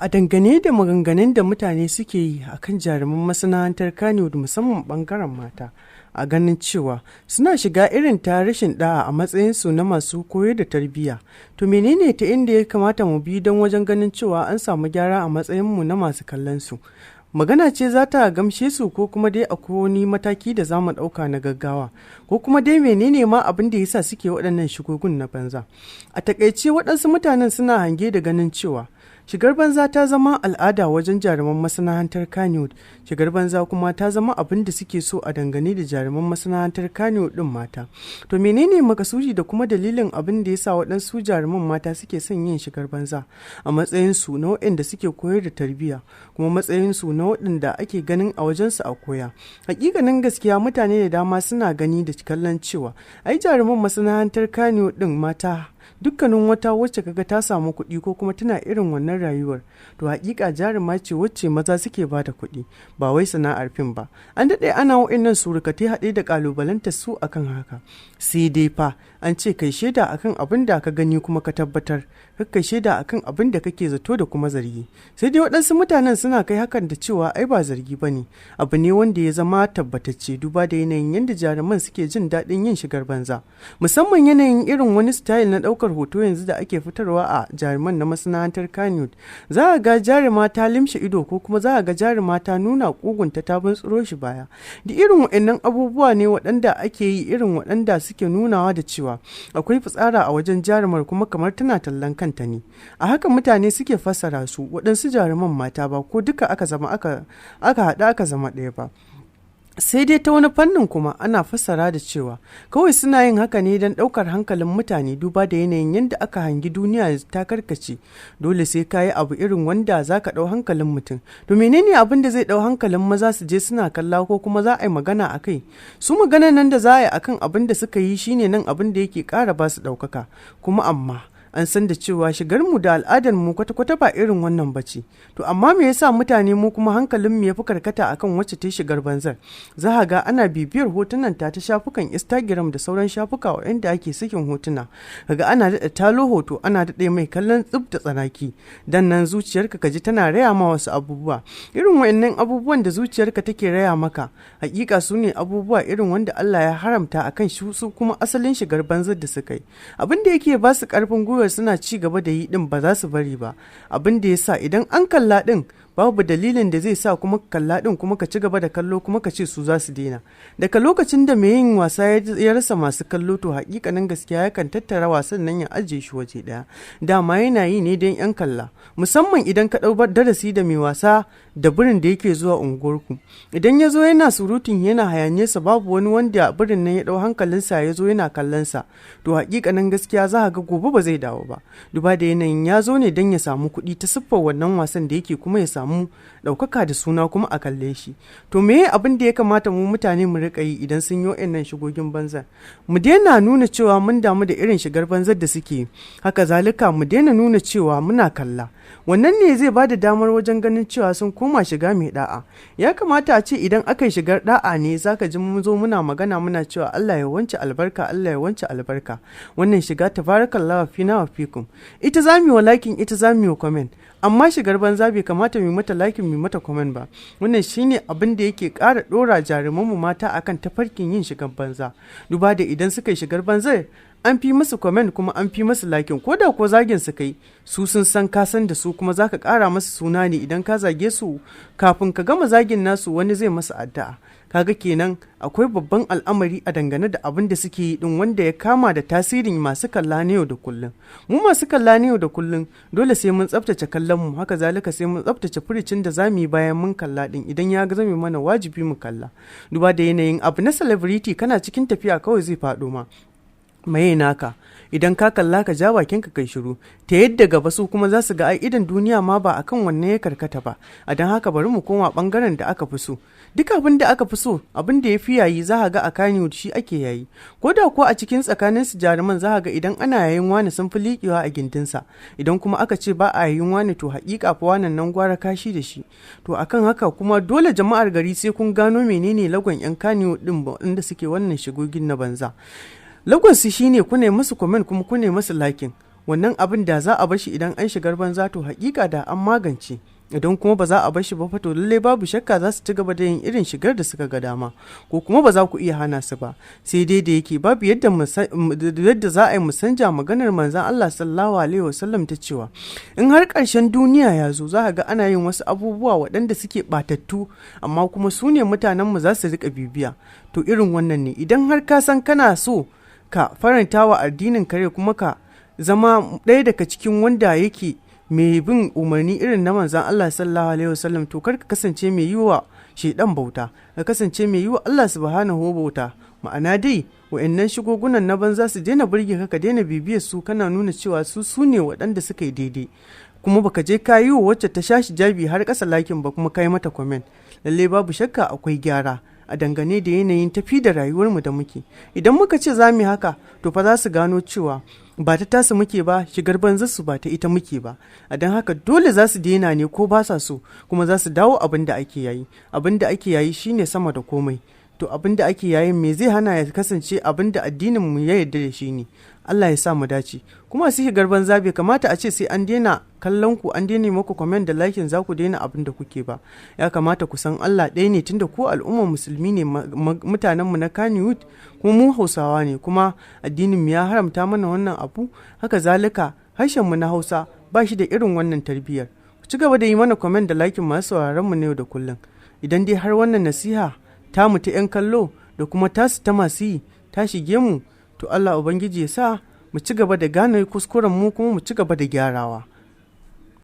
A dangane da maganganun da mutane suke yi a kan jaruman masana'antar Kannywood, musamman ɓangaren mata, a ganin cewa suna shiga irin ta rashin ɗa'a a matsayinsu na masu koyar da tarbiyya. To menene ta inda ya kamata mu bi don wajen ganin cewa an samu gyara a matsayinmu na masu kallon su? Magana ce za ta gamshe su, ko kuma dai akwai wani mataki da za mu ɗauka na gaggawa, ko kuma dai menene ma abin da yasa suke waɗannan shigogun na banza? A takaice, waɗansu mutanen suna hange da ganin cewa shigar banza ta zama al'ada wajen jaruman masana'antar Kannywood. Shigar banza kuma ta zama abin da suke so a dangane da jaruman masana'antar Kannywood din mata. To menene makasudi da kuma dalilin abin da yasa waɗansu jaruman mata suke son yin shigar banza a matsayin su na waɗanda suke koyar da tarbiyya, kuma matsayin su na waɗanda ake ganin a wajensu a koya? Hakikanin gaskiya, mutane da dama suna gani da kallon cewa ai jaruman masana'antar Kannywood din mata, dukkanin wata wacce kaga ta samu kuɗi ko kuma tana irin wannan rayuwar, to hakika jaruma ce wacce maza suke bata kuɗi, ba wai sana'ar fim ba. An daɗe ana wa'annan surukatai haɗe da ƙalubalantar su akan haka. Sai dai fa an ce kai shaida akan abin da ka gani kuma ka tabbatar, kai shaida akan abin da kake zato da kuma zargi. Sai dai waɗansu mutanen suna kai hakan da cewa ai ba zargi ba ne, abu ne wanda ya zama tabbatacce, duba da yanayin yadda jaruman suke jin daɗin yin shigar banza, musamman yanayin irin wani style na ɗaukar hoto yanzu da ake fitarwa a jaruman na masana'antar Kannywood. Za a ga jaruma ta limshe ido, ko kuma za a ga jaruma ta nuna kugunta ta tsiro shi baya. Da irin waɗannan abubuwa ne waɗanda ake yi, irin waɗanda suke nunawa da cewa akwai fitsara a wajen jarumar, kuma kamar tana tallan kanta ne. A haka mutane suke fassara su waɗansu jaruman mata, ba ko duka aka zama aka haɗu aka zama ɗaya ba. Sai dai ta wani fannin kuma ana fassara da cewa kawai suna yin haka ne don ɗaukar hankalin mutane, duba da yanayin yadda aka hangi duniya ta karkace, dole sai ka yi abu irin wanda za ka ɗau hankalin mutum. To menene abin da zai ɗau hankalin maza su je suna kalla, ko kuma za a yi magana a kai su? Magana nan da za a yi akan abin da suka yi shine nan abin da yake ƙara ba su ɗaukaka. Kuma amma an san da cewa shigar mu da al'adar mu kwata-kwata ba irin wannan bace. To amma me yasa mutane mu kuma hankalin mu yafi karkata akan wacce ta shigar banzar? Za a ga ana bibiyar hotunan ta ta shafukan Instagram da sauran shafuka waɗanda ake sakin hotuna. Kaga ana daɗa talo hoto, ana daɗe mai kallon tsib da tsanaki, dan nan zuciyarka ka ji tana raya ma wasu abubuwa. Irin waɗannan abubuwan da zuciyarka take raya maka, hakika su ne abubuwa irin wanda Allah ya haramta akan su, kuma asalin shigar banzar da suka yi, abin da yake ba su karfin gwiwa suna ci gaba da yi din, ba za su bari ba. Abin da ya sa idan an kalla din, babu dalilin da zai sa kuma kalla din, kuma ka ci gaba da kallo, kuma ka ce su za su daina. Daga lokacin da mai yin wasa ya rasa masu kallo, to hakikanin gaskiya yakan tattara wasan nan ya ajiye shi waje daya. Dama yana yi ne don yan kalla, musamman idan ka ɗau darasi da mai wasa da birin da yake zuwa unguwarku. Idan ya zo yana surutun, yana hayaniyarsa, babu wani wanda birin nan ya ɗau hankalinsa ya zo yana kallonsa, to hakikanin gaskiya za ga gobe ba zai dawo ba, duba da yanayin ya zo ne don ya samu kuɗi ta siffar wannan wasan da yake, kuma ya samu ɗaukaka da suna, kuma a kalle shi. To meye abin da ya kamata mu mutane mu riƙa yi idan sun yi wa'annan shigogin banza? Mu daina nuna cewa mun damu da irin shigar banzar da suke. Haka zalika mu daina nuna cewa muna kalla. Wannan ne zai ba da damar wajen ganin cewa sun koma shiga mai da'a. Ya kamata a ce idan aka yi shigar da'a ne zaka ji mun zo muna magana, muna cewa Allah ya wance albarka, Allah ya wance albarka, wannan shiga tabarakallahu fina wa fikum. Ita za mu yi wa liking, ita za mu yi wa comment. Amma shigar banza bai kamata mu mata liking, mu mata comment ba. Wannan shine abin da yake ƙara ɗora jarumanmu mata akan tafarkin yin shigar banza, duba da idan suka yi shigar banzar, an fi musu comment kuma an fi musu liking. Ko da ko zagin su kai, su sun san ka san da su, kuma zaka kara masu suna ne idan ka zage su. Kafin ka gama zagin nasu, wani zai masa addu'a. Kaga kenan akwai babban al'amari a dangane da abin da suke yi din, wanda ya kama da tasirin masu kalla na yau da kullum. Mu masu kalla na yau da kullum, dole sai mun tsaftace kallon mu. Haka zalika sai mun tsaftace furicin da zamu yi bayan mun kalla din, idan ya zame mana wajibi mu kalla, duba da yanayin abu na celebrity, kana cikin tafiya kawai zai faɗo ma. Maye naka? Idan ka kalla, ka ja bakin ka kai shiru, ta yadda gaba su kuma za su ga ai idan duniya ma ba akan wanne ya karkata ba. A don haka bari mu koma bangaren da aka fi so. Duk abin da aka fi so, abin da ya fi yayi, za ga a Kannywood shi ake yayi. Ko da ko a cikin tsakanin su jaruman, za ga idan ana yayin wani, sun fi liƙewa a gindinsa. Idan kuma aka ce ba a yayin wani, to haƙiƙa fa wannan nan gwara kashi da shi. To akan haka kuma dole jama'ar gari sai kun gano menene lagon yan Kannywood din inda suke wannan shigogin na banza. Lagonsu shine ku ne musu comment kuma ku ne musu liking. Wannan abin da za a bashi idan an shigar banza, to hakika da an magance. Idan kuma ba za a bar shi ba, to lallai babu shakka za su ci gaba da yin irin shigar da suka ga dama, ko kuma ba za ku iya hana su ba. Sai dai da yake babu yadda za a yi musanja maganar Manzon Allah sallallahu alaihi wasallam ta cewa in har ƙarshen duniya ya zo, za ga ana yin wasu abubuwa waɗanda suke ɓatattu, amma kuma su ne mutanenmu za su riƙa bibiya. To irin wannan ne. Idan har ka san kana so ka faranta wa addinin kare, kuma ka zama ɗaya daga cikin wanda yake mai bin umarni irin na Manzan Allah sallallahu alaihi wasallam, to kar ka kasance mai yi wa shaidan bauta, ka kasance mai yi wa Allah subhanahu bauta. Ma'ana dai, wa'annan shigogunan na banza su daina burge ka, ka daina bibiyar su, kana nuna cewa su su ne waɗanda suka yi daidai, kuma baka je ka yi wa wacce ta sha hijabi har ƙasa liking ba, kuma ka yi mata comment. Lalle babu shakka akwai gyara a dangane da yanayin tafi da rayuwarmu da muke. Idan muka ce za mu yi haka, to fa za su gano cewa ba ta tasu muke ba, shigar banza su ba ta ita muke ba. A don haka dole za su daina ne ko ba sa so, kuma za su dawo abin da ake yayi. Abin da ake yayi shine sama da komai. To abin da ake yayin, me zai hana ya kasance abin da addinin mu ya yarda da shi ne? Allah ya sa mu dace. Kuma su shigar banza, bai kamata a ce sai an daina kallon ku, an daina muku comment da liking, za ku daina abin da kuke ba. Ya kamata ku san Allah ɗaya ne, tunda ku al'ummar Musulmi ne, mutanen mu na Kannywood, kuma mu Hausawa ne, kuma addinin mu ya haramta mana wannan abu. Haka zalika harshen mu na Hausa ba shi da irin wannan tarbiyyar. Ku ci gaba da yi mana comment da liking, masu sauraron mu na yau da kullum. Idan dai har wannan nasiha tamu ta 'yan kallo da kuma tasu ta masu yi ta shige mu, to Allah Ubangiji ya sa mu ci gaba da gane kuskuren mu, kuma mu ci gaba da gyarawa.